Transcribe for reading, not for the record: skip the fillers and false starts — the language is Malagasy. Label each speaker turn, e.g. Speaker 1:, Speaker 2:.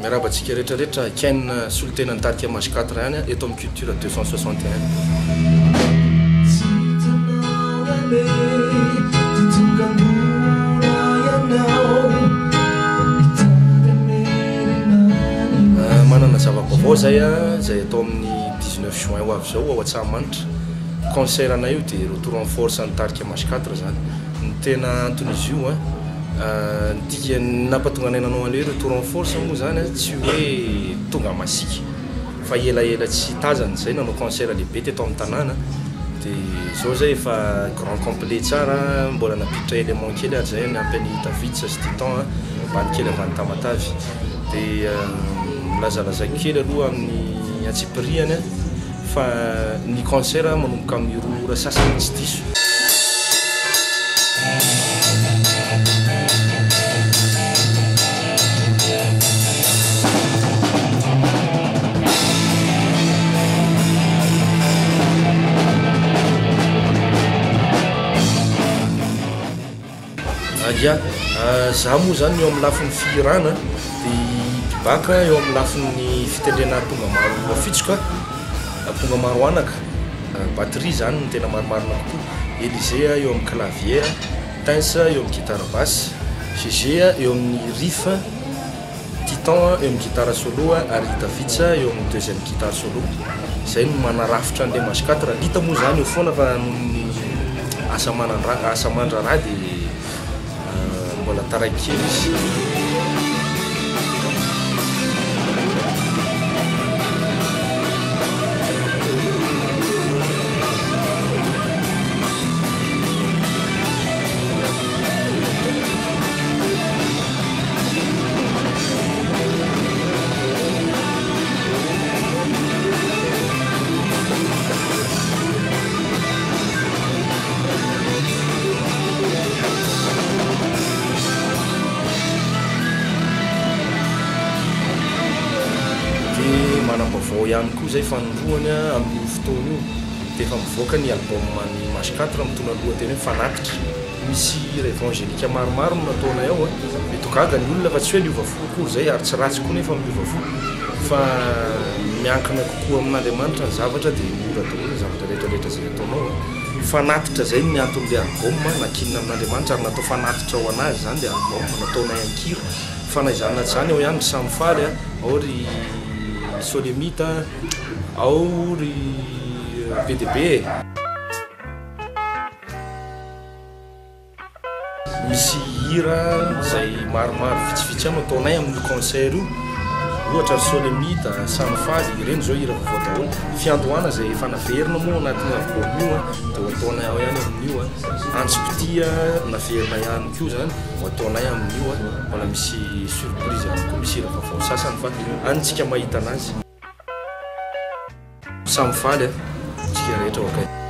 Speaker 1: Miarahaba antsika rehetra rehetra, Ken solontenan'ny tarika Mage 4 ihany eto amin'ny Culture 261.
Speaker 2: Tsy hitanao anie ty tonga mora ianao Mitady hamerina ny
Speaker 1: Manana zava-baovao zay izay atao amin'ny 19 juin ho avy izao ao Antsahamanitra. Concert anay io dia retour en force an'ny tarika Mage 4 zany. Ny tena anton'izy io Ny dikany nampatonga anay nanao an'ilay hoe retour en force moa izany tsy hoe tonga masiaka fa elaela tsy tazana izay nanao concert lehibe teto amin'ny tanàna dia izao izay efa grand complet tsara mbola nampiditra élément kely ary izay niampy an'i David sy Titan ambany kely avy any Tamatave dia lazalazaiko kely aloha amin'ny antsipiriany Fa ny concert manomboka amin'ny roa ora sasany tsy diso. Ya, za moa zany eo amin'ny lafiny fihirana dia i Bibaka eo amin'ny lafiny fitendrena aponga maro afitsoka, aponga maro anaka, batterie zany no tena marimarina kokoa, Elysée eo amin'ny clavier, Tens eo amin'ny guitare basse, Gégé eo amin'ny riff, Titan eo amin'ny guitare solo ary i Davitsa eo amin'ny deuxième guitare solo. Izay no manarafitra an'ilay Mage 4. Lita moa izany eo foana fa noho ny asa manan-draha, asa aman-draharaha dia mbola taraiky kely izy. Dia manam-baovao ihany koa izay fanindroany amin'io fotoana io dia efa mivoaka ny album an'i Mage 4 mitondra ny lohateny hoe Fanatitra. Misy hira evangelique maromaro no nataonay ao a! Mety ho gaga ny olona fa tsy hoe niova fo akory izay ary tsy ratsy koa nefa miova fo fa miankina kokoa amin'Andriamanitra ny zavatra dia mora daholo ny zavatra rehetra rehetra izay ataonao a! Fanatitra izay ny anton'ilay album nankinina amin'Andriamanitra ary natao fanatitra ho an'azy izany ilay album nataonay an-kira fa na izany na tsy izany ao ihany ry Samy Faly a, ao ry Solemita a, ao ry be dia be e! Misy hira izay maromaro vitsivitsy ihany no ataonay amin'io concert io, ohatra ry Solemita, Samy Faly, ireny izao hira vaovao daholo. Fiandohana izay efa naverina moa ao anatin'io album io dia ho ataonay ao ihany amin'io. Antsom-pitia naverina ihany koa izany ho ataonay amin'io. Mbola misy surprise ihany koa, misy hira vaovao sasany fa any tsika mahita anazy. Samy faly a, tsika rehetra ok.